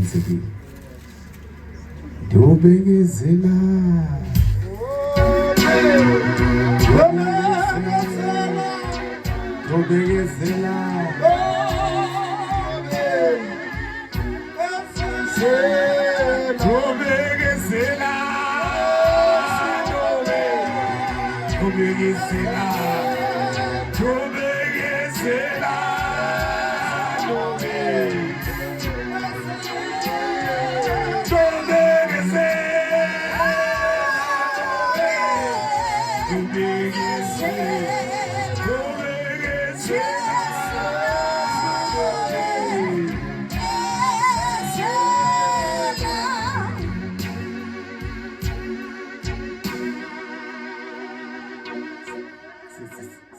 Kwenzekile. Ndobekezela. Ndobekezela. Ndobekezela. Ndobekezela. Ndobekezela.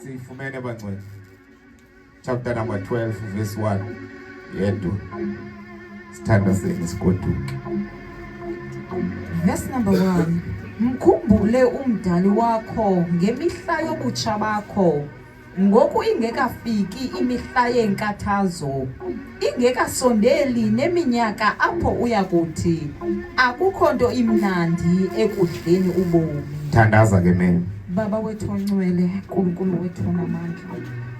Siyifumene bangcwele. Chapter number 12 verse 1. Yedwa. Sithandazeni sigoduke. Verse number 1. Mkhumbule umdali wakho ngemihla yobutsha bakho ngoku ingekafiki imihla yeenkathazo ingekasondeli neminyaka apho uya kuthi akukho nto imnandi ekudleni ubomi. Thandaza ke meme. Baba wethu ongcwele, Nkulunkulu wethu onamandla,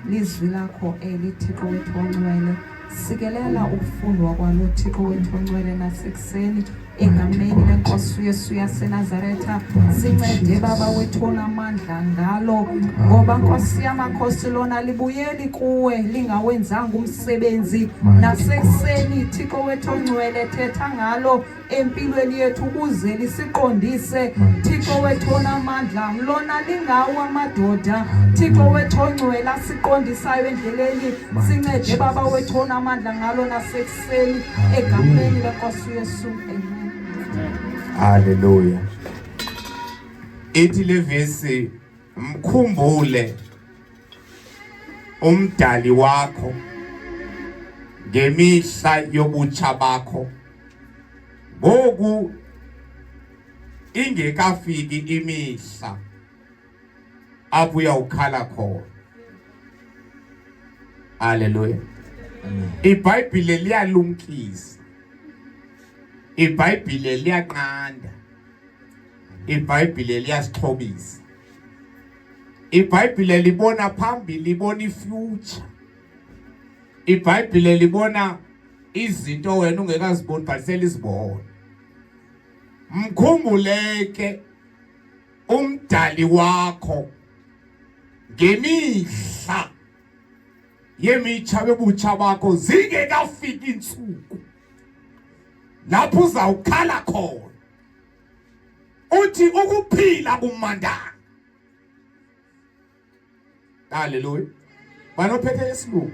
lizwi lakho eli Thixo wethu ongcwele, sikelela ukufundwa kwalo Thixo wethu ongcwele nasekuseni egameni lenkosi uYesu yaseNazaretha. Sincede Baba wethu onamandla ngalo, ngoba Nkosi yamakhosi lona libuyeli kuwe lingawenzanga umsebenzi. Nasekuseni Thixo wethu ongcwele, thetha ngalo empilweni yethu ukuze lisiqondise. Thixo wethu onamandla, lona lingawo amadoda Thixo wethu ongcwele asiqondisayo endleleni. Sincede Baba wethu onamandla ngalo nasekuseni egameni lenkosi uYesu, amen. Haleluya. Ithi le vesi, mkhumbule umdali wakho ngemihla yobutsha bakho ngoku ingekafiki imihla apho uyawukhala khona. Haleluya. IBhayibhile liyalumkisa, iBhayibhile liyanqanda, iBhayibhile liyasixhobisa, iBhayibhile libona phambili, libona ifuture, iBhayibhile libona izinto wena ungekaziboni but selizibona. Mkhumbuleke umdali wakho ngemihla yemitsha yobutsha bakho zingekafiki iintsuku lapho uzawukhala khona uthi ukuphila kumandanga. Haleluya. Banophethe isilungu.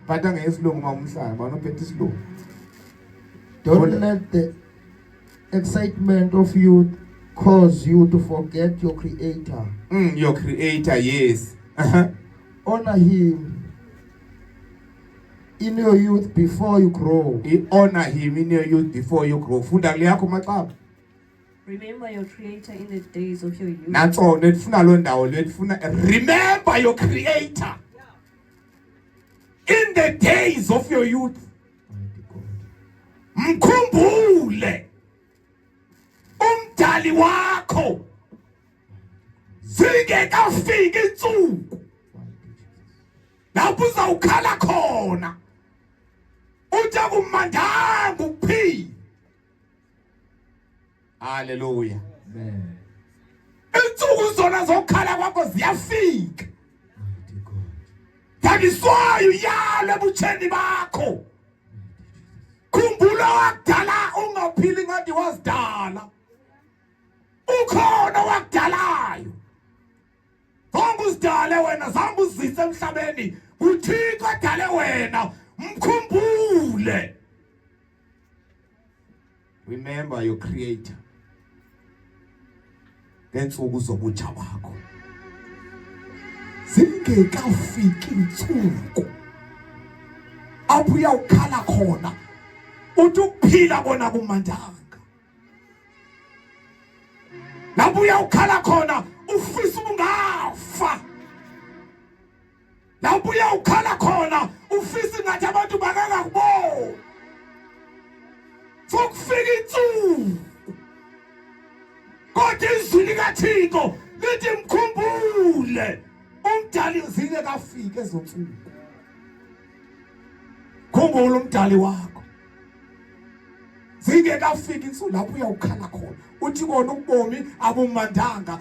Phatha ngesilungu uma umhlanga, banophethe isilungu. Don't let the excitement of youth cause you to forget your creator. Your creator, yes. Honor him in your youth before you grow. Honor him in your youth before you grow. Funda kule yakho maxaba. Remember your creator in the days of your youth. Nantso nefuna loo ndawo le ndifuna, remember your creator in the days of your youth. Mkhumbule umdali wakho zingekafiki insuku lapho uzawukhala khona uthi akumandanga ukuphila. Haleluya. Amen. Insuku zona zokukhala kwakho ziyafika. Thabiswayo uyalo ebutsheni bakho. Khumbula wakudala, ungaphili ngathi wazidala. Ukhona wakudalayo. Zonke uzidale wena, zange uzise emhlabeni. UThixo adale wena, mkhumbule. Remember your creator ngentsuku zobutsha bakho zingekafiki intsuku apho uyawukhala khona uthi ukuphila kona kumandanga, lapho uyawukhala khona ufisa ubungafa, lapho uyawukhala khona ufisa ngathi abantu bakangakuboni. Sokufika intsuku. Kodwa izwi likaThixo lithi mkhumbule umdali zingekafiki ezo ntsuku. Khumbula umdali wakho. Zingekafiki intsuku lapho uyawukhala khona. Uthi kona ubomi abumandanga.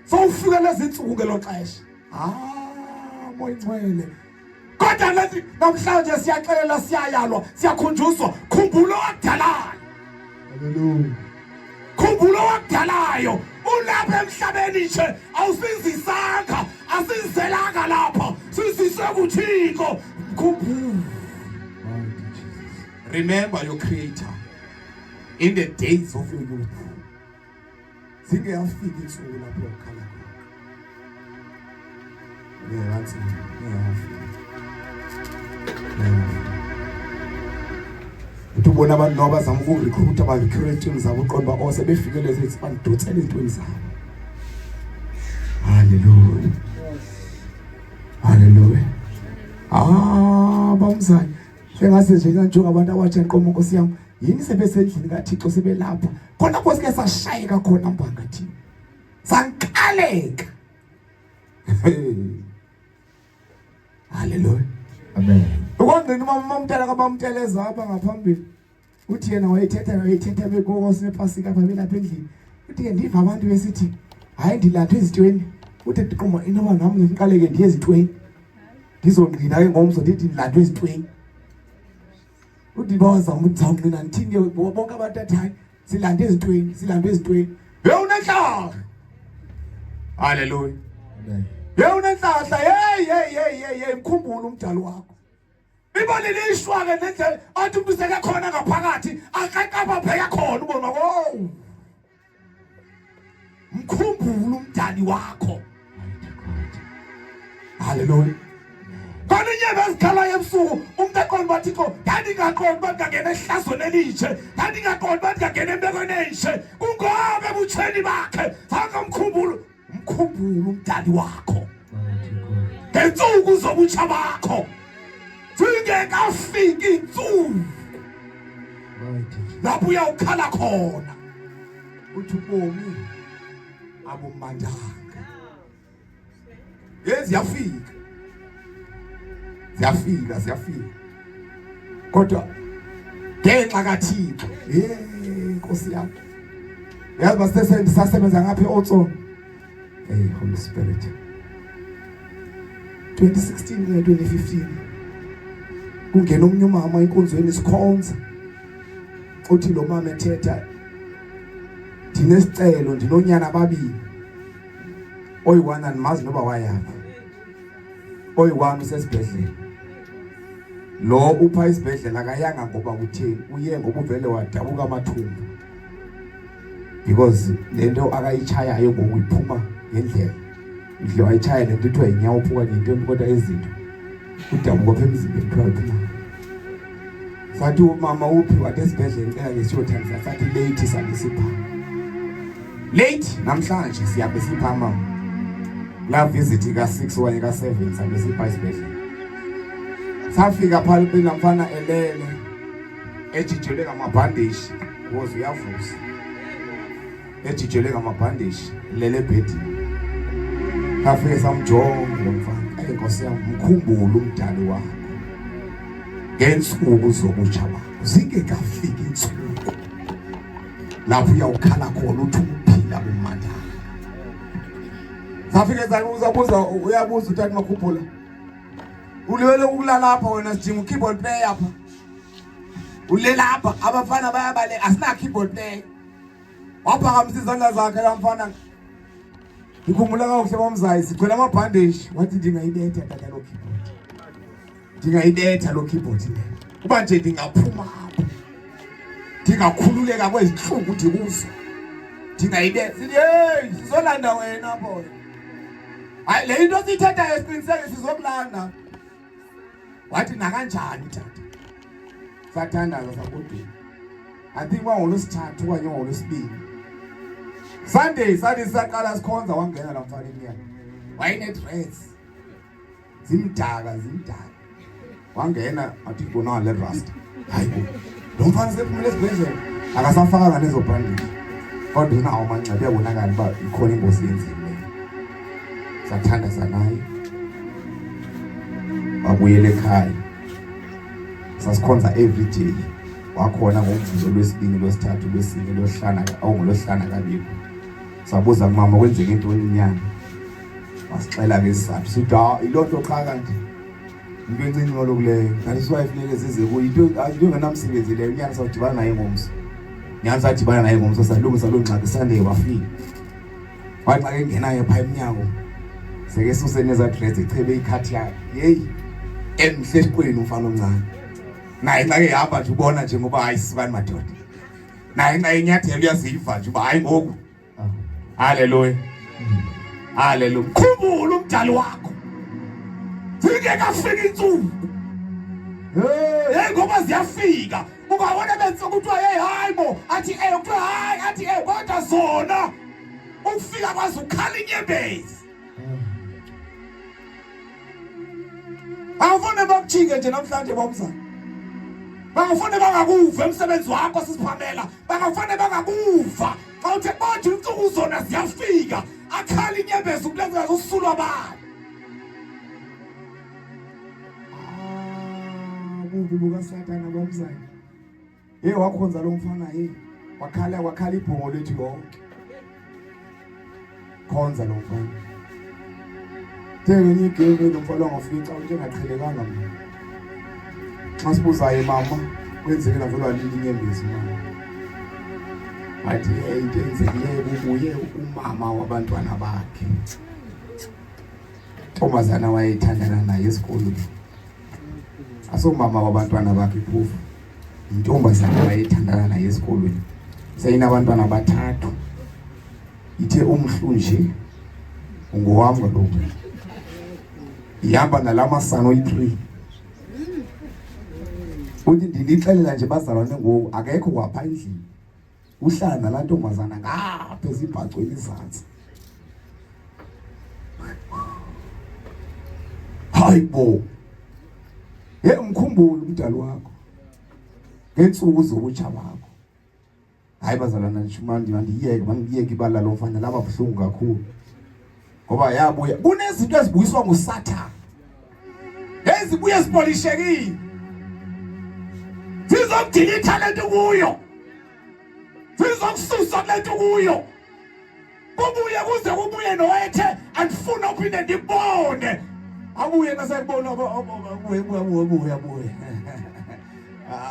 Sowufika lezi ntsuku ngelo xesha. Ah, moya ingcwele. Kodwa lethi namhlanje siyaxelela siyayalwa siyakhunjuzwa khumbula owakudalayo. Hallelujah. Khumbula owakudalayo ulapha emhlabeni nje awusizisanga asizelanga lapha siziswe kuThixo khumbula. Mighty Jesus. Remember your creator in the days of your youth. Zingeyafika insuku lapho ukhala khona. Ngiyafika, ngiyafika. Uthi ubona abantu noma bazama ukurecruit ba-recruit ezintweni zabo uqonda uba oh sebefike lezi zithi bangidotsela ezintweni zabo. Hallelujah. Hallelujah. Ah, bamzali. Sengase nje kanjengoba abantu abatsha nqomo Nkosi yami. Yini sebesendlini kaThixo sebelapha. Khona pho sike sashayeka khona mbanga thina. Sankaleka. Hallelujah. Amen. Ukwangcina umama umntana kabamteleza apha ngaphambili. Uthi yena wayethetha wayethetha bekokosi nepasika apha belapha endlini. Uthi ke ndiva abantu besithi hayi ndilandwe ezintweni. Uthi ndiqoma inoba nam ngiqale ke ndiye ezintweni. Ndizongqina ke ngomso ndithi ndilandwe ezintweni. Uthi bawazama ukuthi ndizawungqina ndithini ke bonke abantu athi hayi silande ezintweni silande ezintweni. Hey unenhlahla. Hallelujah. Amen. Hey unenhlahla. Hey hey hey hey hey mkhumbule umdali wakho. Ibona lishwa ke nendlela athi umuntu sekakhona ngaphakathi akaqapha bheka khona ubona wow. Mkhumbule umdali wakho. Mighty God. Hallelujah. Khona inyama ezikhalayo ebusuku umuntu aqonda uba Thixo ndandingaqondi uba ndingangena ehlazweni elitshe ndandingaqondi uba ndingangena empekweni entshe kungoba ebutsheni bakhe zange mkhumbule mkhumbule umdali wakho Mighty God. ngentsuku zobutsha bakho zingekafiki iintsuku Mighty Jesus. lapho uyawukhala khona uthi ubomi abumandanga Yes ziyafika. Ziyafika, ziyafika. Kodwa ngenxa kaThixo, hey Nkosi yami. Yazi basese ndisasebenza ngapha eOtsong. Hey Holy Spirit. 2016 kuya 2015. Kungena omunye umama enkonzweni sikhonza. Uthi lo mama ethetha ndinesicelo ndinonyana ababini. Oyi-one andimazi noba wayaphi. Oyi-one usesibhedlela. Lo upha isibhedlela akayanga ngoba kutheni, uye ngoba uvele wadabuka amathumbu. Because le nto akayichayayo ngoku iphuma ngendlela. Idle wayitshaya le nto ithiwa yinyawuphu okanye yintoni kodwa izinto. Udabuka apha emzimbeni kuthiwa iphuma. Sathi umama uphi wathi esibhedlela ngicela ke siyothandisa sathi late sabe sipha. Late namhlanje siyabe sipha mama. La visit ka 6 okanye ka 7 sabe sipha esibhedlela. Safika pha benamfana elele ejijelwe ngamabhandishi because uyavusa. Ejijelwe ngamabhandishi lele ebhedini. Safike samjonga lo mfana. Ey Nkosi yami mkhumbule umdali wakho. Ngensuku zobutsha bakho zingekafiki insuku lapho uyawukhala khona uthi ukuphila kumandla. Safike sabuza buza uyabuza utata Makhuphula. Ulwele ukulala lapha wena sidinga keyboard player apha. Ulela apha abafana bayabale asina keyboard player. Waphakamisa izandla zakhe la mfana. Ngikhumbula kakuhle bamzayi sigcwele amabhandeshi wathi ndingayibetha tata lo keyboard. Ndingayibetha lo keyboard le. Kuba nje ndingaphuma apha. Ndingakhululeka kwezinhlungu ndikuzo. Ndingayibetha. Sithi hey sizolanda wena boy. Hayi le into siyithethayo siqiniseke sizokulanda. Wathi nakanjani tata. Sathandaza sagodini. I think kwangolwesithathu okanye ngolwesibini. Sunday sathi sisaqala sikhonza wangena la mfana emnyango. Wayene dreads. Zimdaka zimdaka. Wangena wathi bona le rasta. Hayi bo. Lo mfana sephumile esibhedlela akasafakanga nezo bhandishi, kodwa unawo amanxeba, uyabonakala uba ikhona ingozi yenzileyo. Sathandaza naye wabuyela ekhaya. Sasikhonza every day, wakhona ngoMvulo, lwesibini, lwesithathu, lwesine, lwesihlanu, awungolwesihlanu akabikho. Sabuza kumama kwenzeke intoni inyanga, wasixela ke isizathu, sithi ha yiloo nto qha kanti into encinci kaloku leyo, that is why funeke zize kuyo into into engenamsebenzi leyo. Unyana sawudibana naye ngomso, nyani sadibana naye ngomso, salungisa loo ngxaki. Sunday wafika, wathi xa engenayo phaa emnyango seke suse nezaa dress echebe ikhathi yakhe, yeyi emhle esiqweni umfana omncane. Naye xa ehamba nje ubona nje ngoba hayi sibani madoda, naye xa enyathela uyaziva nje uba hayi ngoku. Haleluya, haleluya. Khumbula umdali wakho zingekafiki intsuku. Hey, ngoba ziyafika, ungabona bense kuthiwa hey hayi bo, athi eh, kuthiwa hayi, athi eh, kodwa zona ukufika kwazo ukhala inyembezi. Angifuni bakujike nje namhlanje bomzana, bangafune bangakuva emsebenzi wakho sisiphamela, bangafane bangakuva xa uthe kodwa intsuku zona ziyafika, akhala inyembezi umntu ezingazosulwa bani. Ah, bubi bukaSatana bomzana. Hey, wakhonza lo mfana, hey wakhala, wakhala ibhongo lethu yonke. Khonza lo mfana. The ngenye igame lo mfana wangafica into engaqhelekanga mina. Xa sibuzayo mama kwenzeke navele walila inyembezi mama. Wathi hey, into enzekileyo kubuye umama wabantwana bakhe. Ntombazana wayethandana naye esikolweni. Asomama wabantwana bakhe phofu. Intombazana wayethandana naye esikolweni. Seyinabantwana abathathu. Ithe umhlu nje ungowami kaloku. Ihamba nalamasana oyi-3. Uthi ndinixelela nje bazalwane ngoku akekho kwapha endlini. Uhlala nalaa ntombazana ngapha ezibhacweni izantsi. Hayi bo. Hey, umkhumbule umdali wakho ngeentsuku zobutsha bakho. Hayi bazalwana, ndishumandi mandiyeke, mandiyeke ibala lo mfana laba buhlungu kakhulu. Ngoba yabuya kunezinto ezibuyiswa nguSathane. Ezibuye zipolishekile. Zizokudilitha lento kuyo. Zizokususa kulento kuyo. Kubuye kuze kubuye noyethe andifuna uphinde ndibone. Abuye nasekubona abuye abuye abuye abuye.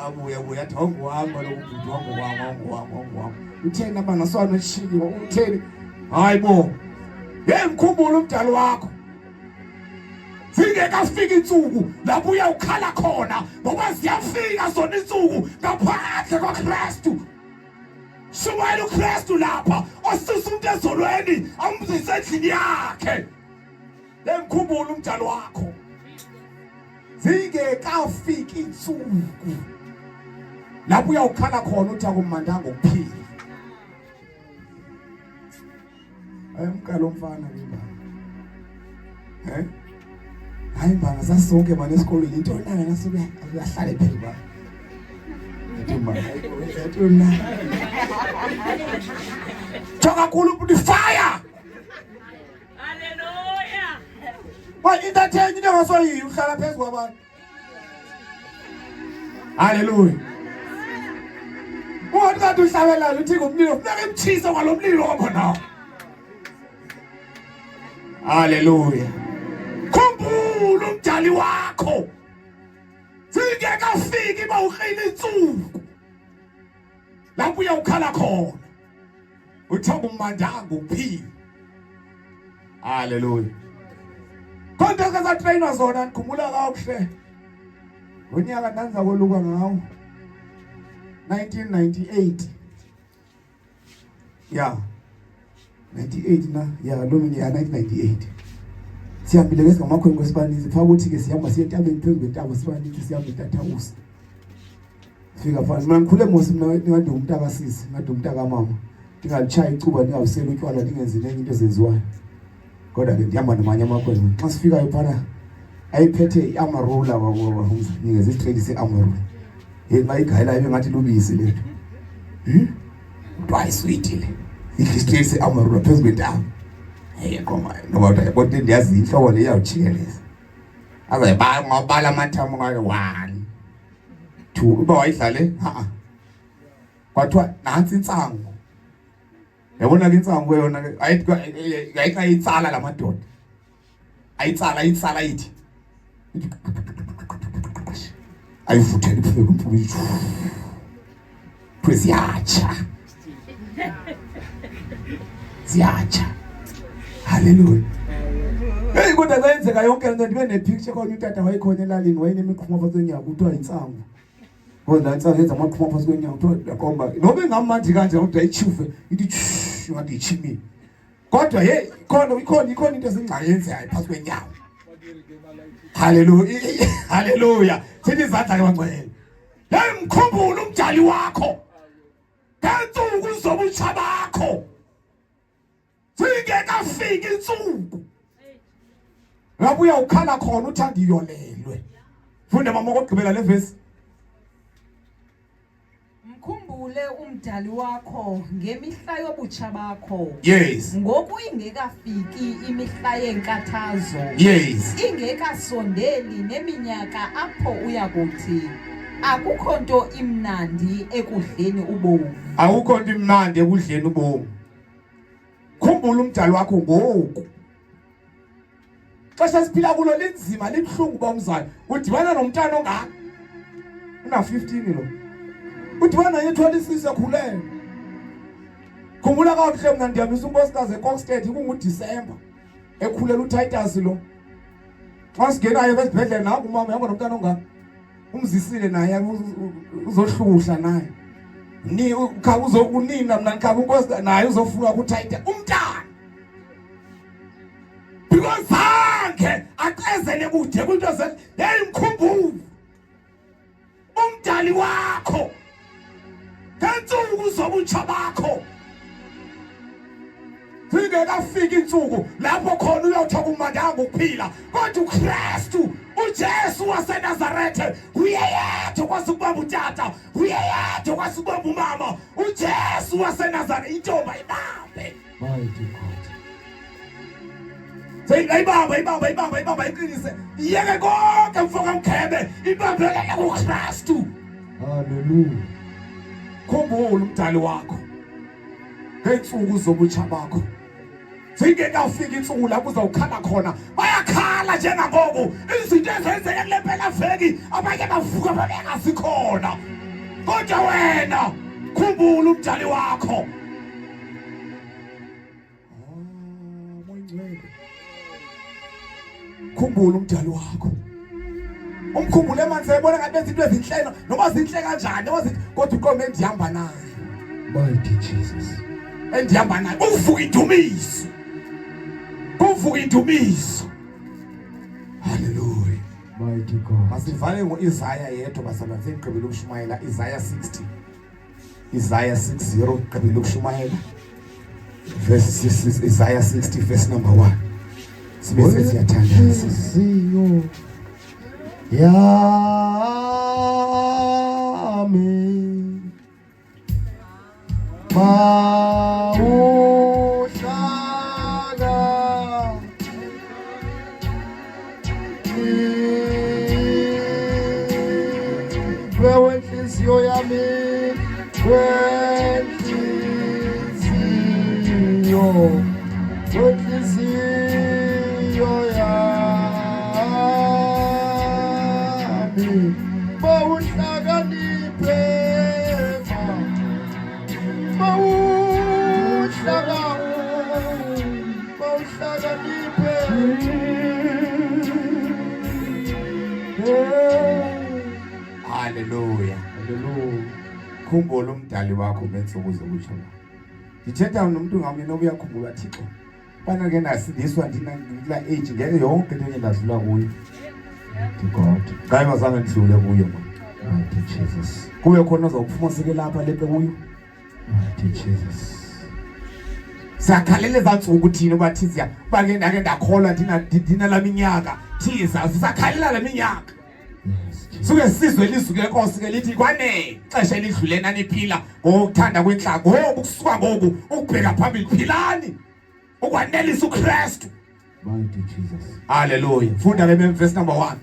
Abuye abuye athi ongowami kaloku ubhuti ongowami ongowami ongowami. Utheni abana swana ushiliwe utheni? Hayi bo. Hey, mkhumbule umdali wakho. Zingekafiki insuku lapho uyawukhala khona, ngoba ziyafika zona insuku ngaphandle kwaKristu. Shumayela uKristu lapha osusa umuntu ezolweni amzise endlini yakhe. Lemkhumbule umdali wakho. Zingekafiki insuku lapho uyawukhala khona uthi akumandanga ukuphila. Ayamka lo mfana ke baba. Eh? Hayi mbanga sasonke manje esikolweni into nayo nasuke uyahlala phezu kwakhe. Athi mama, athi na. Tsho kakhulu ukuthi fire. Hallelujah. Why into athenye into engasoyiyo uhlala phezu kwabantu. Haleluya. Ungathi kanti uhlabelayo uthi ngumlilo, funeka imtshise kwalo mlilo wakho nawo. Haleluya. Khumbula umdali wakho. Zingekafiki ba uqina insuku. Lapho uyawukhala khona. Uthaba umandanga ukuphila. Haleluya. Kodwa ke satrainwa zona ndikhumbula kakuhle. Ngonyaka ndanza koluka ngawo 1998. Yeah. 98 na ya lo minyaka 1998. Sihambile ke singamakhwenkwe sibaninzi phaa kuthi ke sihamba siye entabeni phezu kwentaba sibaninzi sihamba eTathawusi. Fika phansi mina ngikhule mos mina ngathi umntaka sisi ngathi umntaka mama ndingalitshayi icuba ndingabuseli utywala ndingenzi nenye into ezenziwayo kodwa ke ndihamba namanye amakhwenkwe xa sifikayo phana ayiphethe i-amarula nikeza isitreli se-amarula. Hey bayigayela ibe ngathi lubisi lethu. Kuthiwa iswiti le. Idla isiteki se-amarula phezu kwentaba. Hey qoma noma kodwa ndiyazi inhloko le iyawujikeleza. Azayibala ngobala amathamo ngayo 1 2 uba wayidlale ha kwathiwa nansi insangu. Yabona ke insangu ke yona ke ayithi ayixa itsala lamadoda. Ayitsala ayitsala ithi. Ayivuthela iphume kumpume ithi. Kweziyatsha. Ziyatsha. Hallelujah. Hey kodwa kwenzeka yonke lento ndibe nepicture khona utata wayekhona elalini wayenemiqhumo phansi kwenyawo kuthiwa insangu. Kodwa insangu yenza amaqhumo phansi kwenyawo kuthiwa yaqomba noba ingamandi kanje kodwa ichufe ithi ngathi ichimile. Kodwa hey khona ikhona ikhona into ezingayenzayo phansi kwenyawo. Hallelujah. Hallelujah. Sithi izandla ke bangcwele. Hey mkhumbule umjali wakho. Ngentsuku zobutsha bakho. Zingekafiki insuku. Lapho uyawukhala khona uthanda iyolelwe. Funda mama okugqibela le verse. Mkhumbule umdali wakho ngemihla yobutsha bakho. Yes. Ngoku ingekafiki imihla yenkathazo. Yes. Ingekasondeli neminyaka apho uya kuthi akukho nto imnandi ekudleni ubomi. Akukho nto imnandi ekudleni ubomi. Khumbula umdali wakho ngoku. Xesha siphila kulo linzima libuhlungu uba umzali udibana nomntana ongaka una-15 lo udibana naye ethwala isisu ekhulelwe. Khumbula kakuhle mna ndihambisa unkosikazi eKokstad kunguDisemba ekhulela uTitus lo. Xa singenayo esibhedlele nangu umama uhamba nomntana ongaka umzisile naye uzohluhla naye. Ni uzokunina mna ndikhaba unkosikazi naye uzofuna kuTitus umntana. Because zange acezele kude kwinto zethu. Hey mkhumbule umdali wakho ngentsuku zobutsha bakho zingekafiki insuku lapho khona uyothoka umandanga ukuphila kodwa uKristu uJesu waseNazarethe uye yedwa kwazi ukubamba utata uye yedwa kwazi ukubamba umama uJesu waseNazarethe intombi ayibambe Mighty God. Seyingayibamba ibamba ibamba ibamba iqinise iyeke konke mfo kaMkhebe ibambelele kuKristu. Hallelujah. Khumbula umdali wakho ngeensuku zobutsha bakho. Zingekafiki insuku lapho uzawukhala khona bayakhala njengangoku izinto ezenzeke kule mpelaveki abanye bavuka babengazikhona kodwa wena khumbula umdali wakho. Khumbula umdali wakho. Umkhumbule manje ebona ngathi benza into ezinhle noma zinhle kanjani noma zithi kodwa uqombe endihamba naye. Mighty Jesus. Endihamba naye uvuka indumiso. Kuvuka indumiso. Hallelujah. Mighty God. Masivale ngo-Isaya yedwa bazalwane sengigqibile ukushumayela Isaya 60. Isaiah 60 gqibile ukushumayela verse 6 Isaiah 60 verse number 1 sibe sesiyathandaza Inhliziyo yami mawuhlala Kwenhliziyo yami kwenhliziyo kwenhliziyo yami bawuhlakaniphe bawuhlaka bawuhlakaniphe Haleluya. Haleluya. Khumbula umdali wakho ngensuku zobutsha bakho. Ndithetha nomntu ngamnye noba uyakhumbula Thixo. Bana ke ndasindiswa ndina age ngeke yonke into enye ndadlula kuyo. To God. Ngaye mazange ndidlule kuyo man. Mighty Jesus. Kube khona ozawuphuma sike lapha lepe kuyo. Mighty Jesus. Siyakhalela ezantsuku thina uba thiza uba ke ndake ndakholwa ndina ndinala minyaka thiza sisakhalela la minyaka. Yes, Jesus. Suke sizwe ilizwi lenkosi ke lithi kwanele ixesha elidlule naniphila ngokuthanda kwentlanga ngoku kusuka ngoku ukubheka phambili philani ukwanelisa uKristu. Mighty Jesus. Hallelujah. Funda ke verse number 1.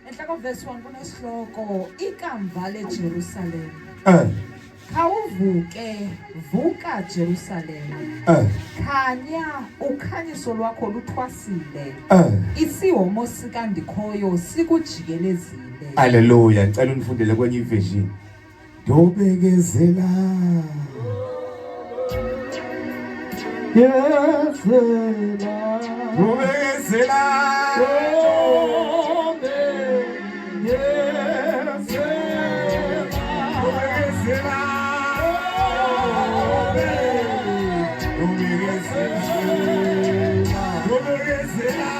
Enhla kovesi 1 kunesihloko ikamva leJerusalem. Eh. Khawuvuke, vuka Jerusalem. Eh. Khanya ukhanyiso lwakho luthwasile. Eh. Isihomo sikaNdikhoyo sikujikelezile. Hallelujah. Ngicela unifundele kwenye iversion. Ndobekezela. Yezela. Ndobekezela. Ndobekezela. Ndobekezela. Ndobekezela.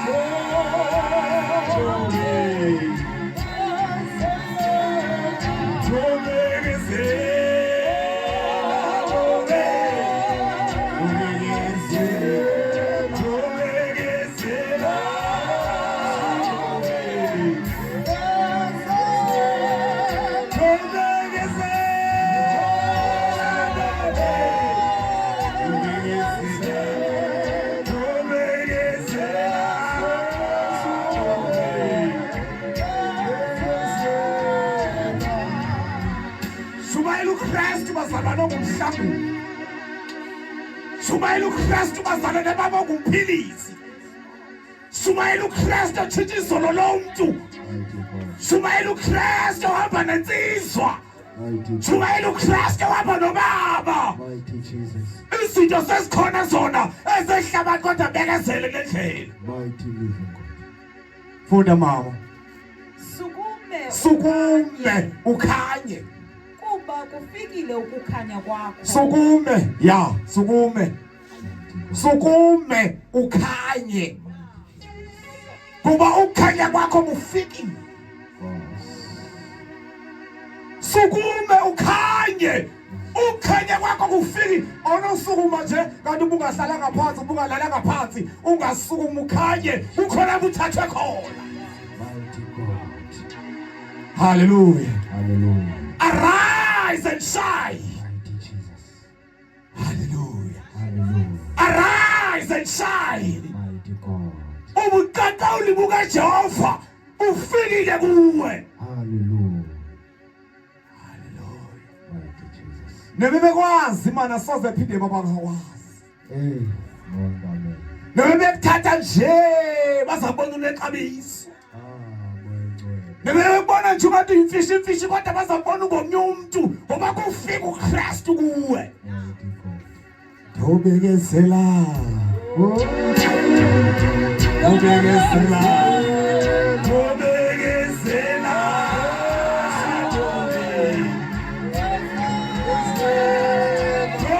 Shumayela uKristu bazalwane ongumhlanguli. Shumayela uKristu bazalwane baba ongumphilisi. Shumayela uKristu otshintsha izolo lomntu. Mighty God. Shumayela uKristu ohamba nensizwa. Mighty God. Shumayela uKristu ohamba nobaba. Mighty Jesus. Izinto sezikhona zona ezehlabathi kodwa bekezele le ndlela. Mighty living God. Funda mama. Sukume Sukume ukhanye. kuba kufikile ukukhanya kwakho. Sukume ya, sukume. Mighty God. Sukume ukhanye. Kuba ukukhanya kwakho kufikile. Sukume ukhanye. Ukukhanya kwakho kufikile. Awunosukuma nje kanti ubungahlala ngaphansi, ubungalala ngaphansi, ungasukuma ukhanye, kukhona buthathwe khona. Mighty God. Hallelujah. Hallelujah. Arise and shine. Mighty Jesus. Hallelujah. Hallelujah. Arise and shine. Mighty God. Ubuqaqawuli bukaJehova ufikile kuwe. Hallelujah. Hallelujah. Mighty Jesus. Nebebekwazi mana soze phinde babakwazi. Hey, Mongameli. Nebebekuthatha nje bazabona unexabiso. Ah, Moya Nebebekubona nje ungathi uyimfishi imfishi kodwa bazabona ungomnye umuntu ngoba kufika uKristu kuwe. Mighty God. Ndobekezela. Ndobekezela. Ndobekezela.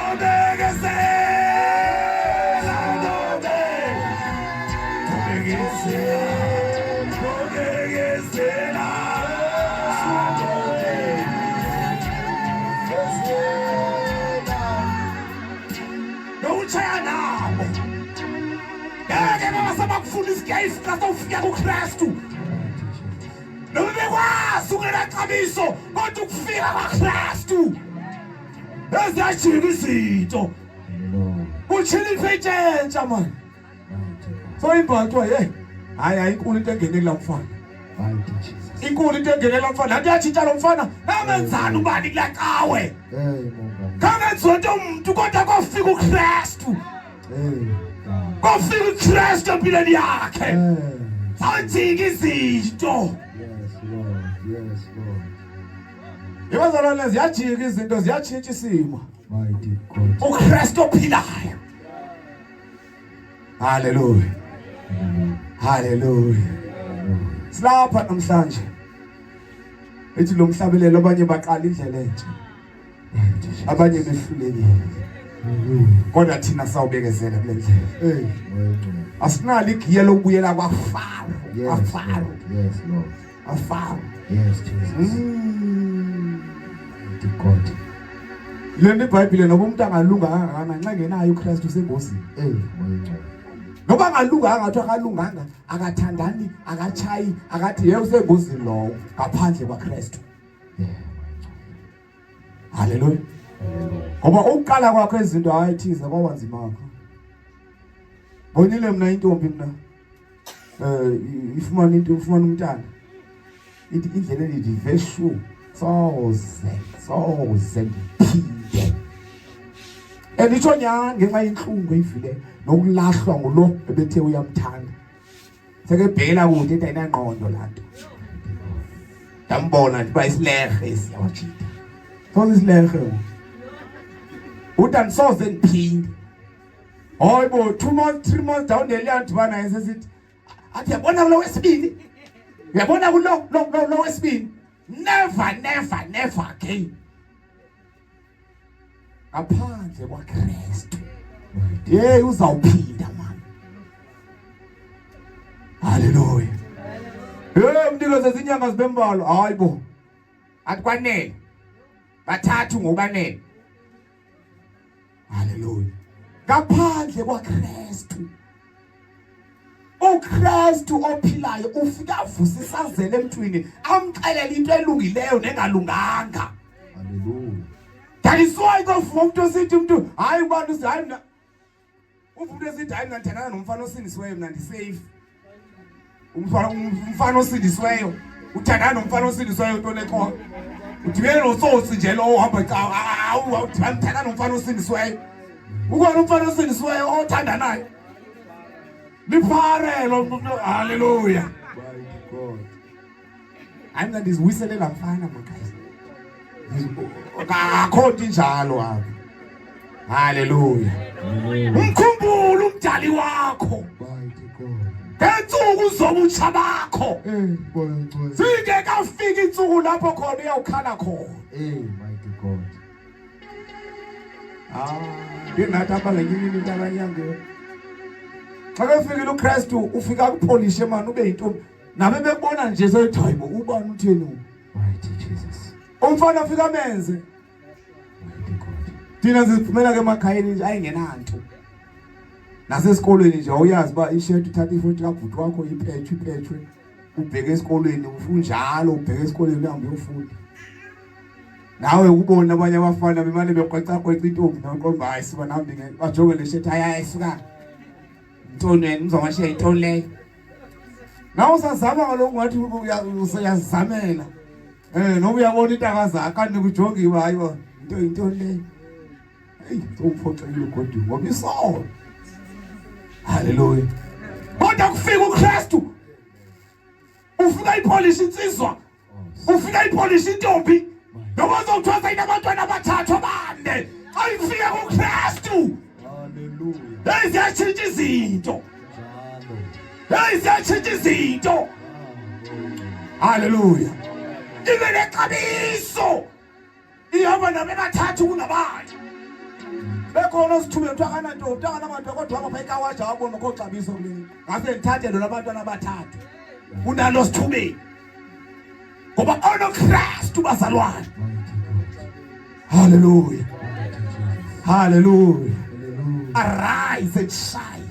Ndobekezela. Ndobekezela. Ndobekezela. Nokutshaya nabo. Ngeke baba sabakufuna isikeyifu xa sowufika kuKristu. Mighty Jesus. Noma bekwazi ungenaxabiso kodwa ukufika kwaKristu eziyajika izinto. Hallelujah. Utshila imfetshentsha man. Mighty God. So imbhathwa hey hayi hayi inkulu into engene kulaa mfana. Mighty Jesus. Inkulu into engene kulaa mfana. Laa nto yatshintsha lo mfana namenzani ubani kulaa cawe. Hey, Mongameli. Khangenziwe nto mntu kodwa kofika uKristu. Hey, God. Kofika uKristu empilweni yakhe. Hey. Zawujika izinto. Yes, Lord. Yes, Lord. Ibazalwane ziyajika izinto ziyatshintsha isimo. Mighty God. uKristu ophilayo. Hallelujah. Hallelujah. Hallelujah. Hallelujah. Silapha namhlanje. Ethi lo mhlabelelo abanye baqala indlela entsha, Mighty Jesus. abanye behlulekile. Hallelujah. Kodwa thina sawubekezela kule ndlela. Hey, Moya Ngcwele. Asinalo igiya lokubuyela kwaFaro, Yes, kwaFaro, Lord. Yes, Lord. kwaFaro. Yes, Jesus. Mighty God. Le nto iBhayibhile noba umuntu angalunga kangakanani xa engenayo uKristu usengozini. Hey, Moya Ngcwele. Noba angalunganga athi akalunganga, akathandani, akatshayi, akathi yeye usengozini lowo ngaphandle kwaKristu. Haleluya. Ngoba ukuqala kwakho izinto hayi thize kwaba nzima kakho. Bonile mna intombi mna. Eh ifumana into ifumana umntana. Ithi indlela endive shu soze soze ndiphinde. Anditsho nyhani ngenxa yentlungu eyivile nokulahlwa ngulo ebethe uyamthanda. Sekebhekela kude into ayinangqondo laa nto. Ndambona nje uba isilerhe esi yawajita. Soze isilerhe. Uthi andisoze ndiphinde. Hayi bo, 2 months, 3 months down the line ndibana naye sesithi athi yabona kulo wesibini. Uyabona kulo lo lo lo wesibini. Never never never again. Ngaphandle kwaKristu. Hey uzawuphinda mama. Haleluya. Hey mnikeze izinyanga zibembalwa. Hayi bo. Athi kwanele. Bathathu ngobanele. Haleluya. Ngaphandle kwaKristu. uKristu ophilayo ufika avuse isazela emntwini amxelele into elungileyo nengalunganga. Haleluya. That is why kovuka umuntu osithi umuntu hayi ubani uthi hayi mna uva umuntu esithi hayi mna ndithandana nomfana osindisiweyo mna ndisafe. Umfana umfana osindisiweyo uthandana nomfana osindisiweyo into lekhona. Udibene notsotsi nje lowo uhamba ca awu uthandana nomfana osindisiweyo. Ukhona umfana osindisiweyo othandanayo. Liphare lo haleluya. Mighty God. Hayi mna ndiziwisele laa mfana makazi. Akho nto injalo apha. Haleluya. Umkhumbule umdali wakho. Mighty God. Ngentsuku zobutsha bakho. Eh, Moya Ongcwele. Zingekafiki iintsuku lapho khona uyawukhala khona. Eh, mighty God. Ah, ndingathi apha ngenye imini into abanyangiwe. Xa kefikile uKristu ufika akupholishe mani ube yintombi. Nabe bekubona nje seyithi hayibo ubani utheni? Mighty Jesus. Umfana afika amenze. Mighty God. Thina siziphumela ke emakhayeni nje ayingenanto. Nasesikolweni nje awuyazi uba ishirt uthatha ifoti kabhuti wakho iphetshwe iphetshwe ubheke esikolweni unjalo ubheke esikolweni uhambe uyofunda. Nawe ukubona abanye abafana bemane beqweca-qweca intombi noqomba hayi suka nami ngeke bajonge le shirt hayi hayi suka. Ntoni wena umzamashiya yintoni leyo? Nawe usazama kaloku ngathi usuyazamela. Eh noma uyabona intaka zakhe kanti kujongiwe hayi bo into into leyo. Hey sowuphoxekile ugoduka ngoba isono. Haleluya. Kodwa kufika uKristu. Ufika ipolish insizwa. Ufika ipolish intombi. Noma uzothiwa inabantwana abathathu abane. Xa ifika kuKristu. Haleluya. Hey ziyatshintsha izinto. Njalo. Hey ziyatshintsha izinto. Haleluya. Ibe nexabiso. Ihamba nabo ebathathu kunabanye. Bekhona osithubeni kuthiwa akanantombi, akanabantu kodwa hamba phaa ekawaja wabona kho xabiso kuleli. Ngase ndithathe lona abantwana abathathu. Kunalo sithubeni. Ngoba onoKristu bazalwane. Mighty God. Haleluya. Mighty Jesus. Haleluya. Hallelujah. Arise and shine.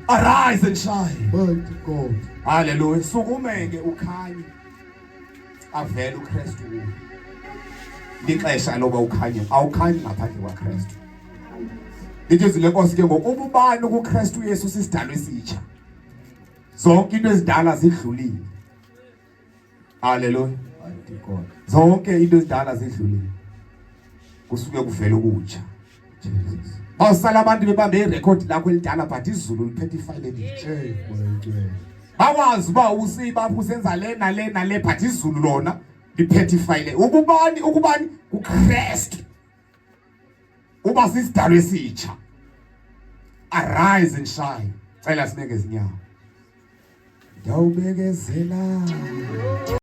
Arise and shine. Mighty God. Haleluya. Sukume ke ukhanye. Avele uKristu kuwe. Lixesha loba ukhanye, awukhanyi ngaphandle kwaKristu. Lithi izwi lenkosi ke ngokuba ubani kuKristu Yesu sisidalwa esitsha. Zonke into ezidala zidlulile. Haleluya. Mighty God. Zonke into ezidala zidlulile. Kusuke kuvela ukutsha. Jesus. Bawusala abantu bebambe irekhodi lakho elidala but izulu liphethe ifayile elitsha. Hey, Moya Ongcwele. Bakwazi uba usibapha usenza le nale nale but izulu lona liphethe ifayile. Ukubani ukubani kuKristu. Uba sisidalwa esitsha. Arise and shine. Cela sibeke izinyawo. Ndawubekezela.